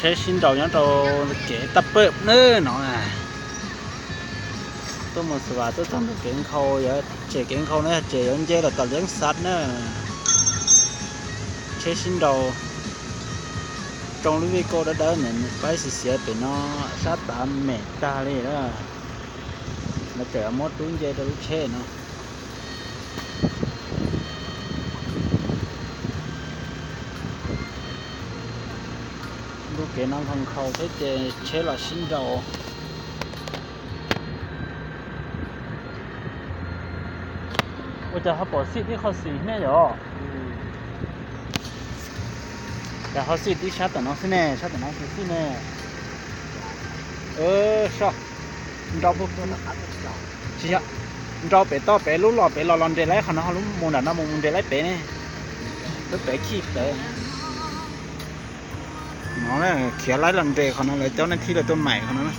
Tsheb sib nraus nyob rau kev toj pawm na no na. Tuaj mus Xas Vas tuaj txog ntawm kev nkhaus, yog tseem kev nkhaus no yog tseem yuav nce los tom Liab Xav na. Tsheb sib nraus, tsoo lub vij koj dawb dawb ntawm nws paib xiav xiav pem no, sab tav mem tag li na. Lawv tseem muab rub nce rau lub tsheb no. Ntu kev no nkhaus nkhaus thiab ces tsheb los sib nraus. Ua cas ho pom xij tib qho xis hnyiab yom? Cas ho xij tib sab tom no xwb ne, sab tom no xwb xij ne. Soj, nrau, tsis yog, nrau pem toj pem lub los pem los los nres laib qhov no, ho lub mus nram no mus mus nres laib pem ne. Lub pem khij pem. No khiav laib los nres qhov no, lawv cov neeg thib lawv tuaj maim qhov no na.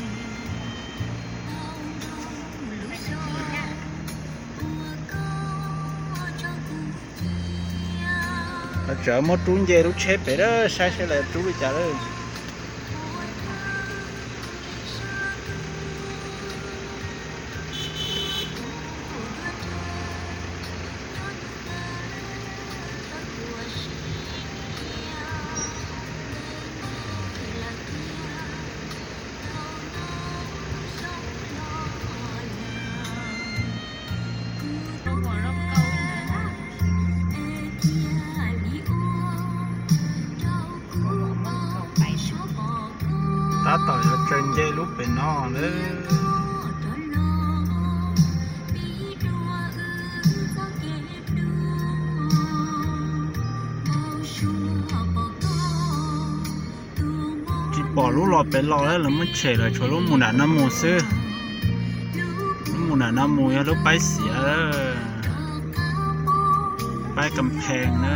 Lawv tseem muab rub nce lub tsheb pem a, saib saib lawv rub li cas lawm. Tab tom yuav tsaws nce lub pem no lawm. Tsis pom lub los pem los lawm, lawv muab tshem lawm, tshuav lub mus nram no mus xwb. Lub mus nram no mus yog lub paib xiav, paib kas phees na.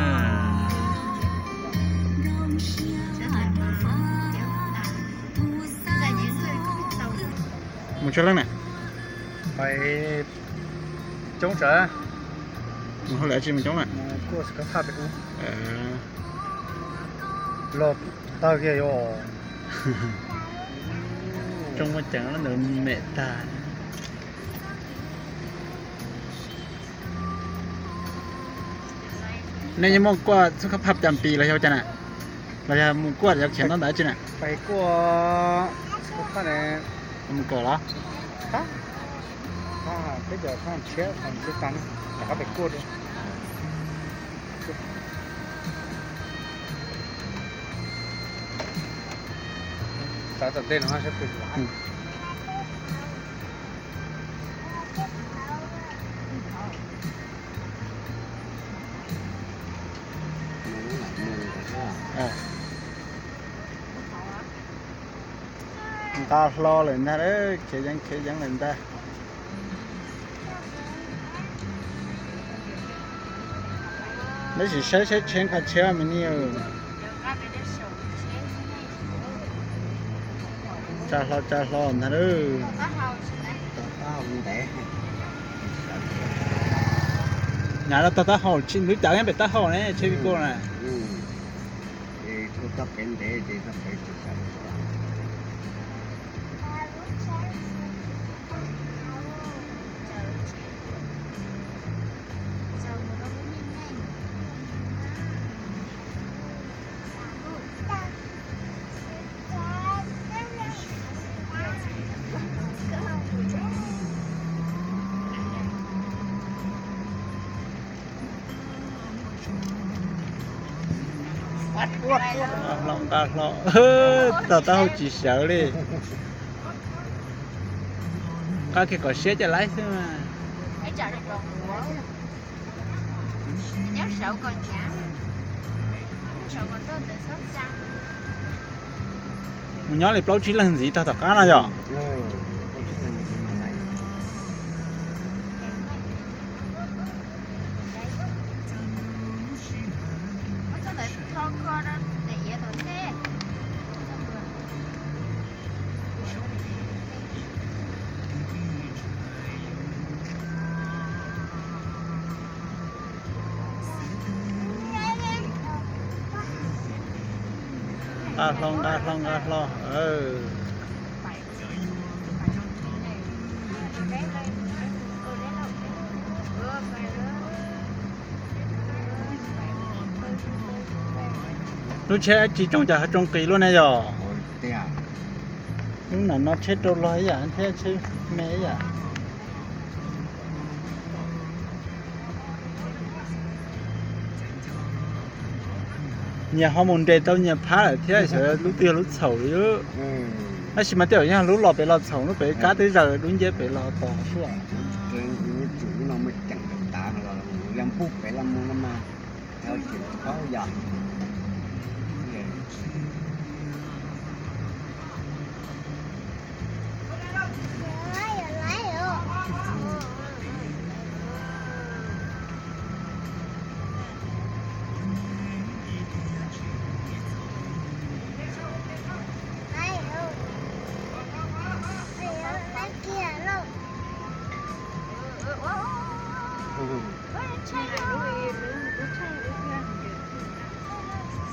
Mus tshaj leej na. Coob tsawv. Mus hauj lwm tsis mus coob na. Los tawg kiag yom. Coob muaj ceem ntawd mem tag. Nej yeej muaj kuaj xub khab phaj cas pis los yog cas na? Los yog mus kuaj yog khiav ntaub ntawv tsi na? Mus kom los? Nqa hlo lawm ntag, khiav yeeb khiav yeeb lawm ntag. Neb sim saib saib tsheb nqa tsheb me niam. Tsa hlo tsa hlo ntag. Nyav los tog taub hau, tsis ntub cas pem taub hau ne, tsheb vij koj na. Hlo nqa hlo, tog taub hau tsis sawv li. Nqa kiag kom siab coj laib xwb mas. Mus nyob li plaub tsib leeg ntxiv tog tom qab no yom. Nqa hlo, nqa hlo, nqa hlo. Lub tsheb tsis tsoo cas ho tsoo qis luaj ne yom. Lub no no tsheb rau log ib yam thiab tsheb me ib yam. Nyias ho mus nres tau nyias phab lawm thiab, xyov lub twg yog lub txhaum li. Tab sis mas tej zaum yog lub los pem los txhaum, lub pem kab twb zaws dub nciab pem los tos xwb.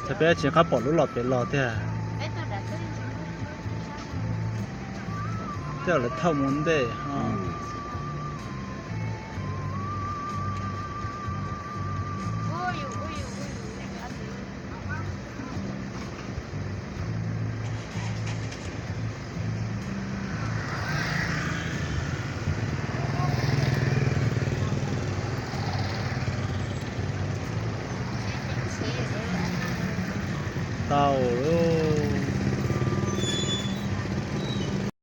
Thaum peb tsis qab pom lub los pem los tiag. Tej zaum lawv thauj mus ntej os.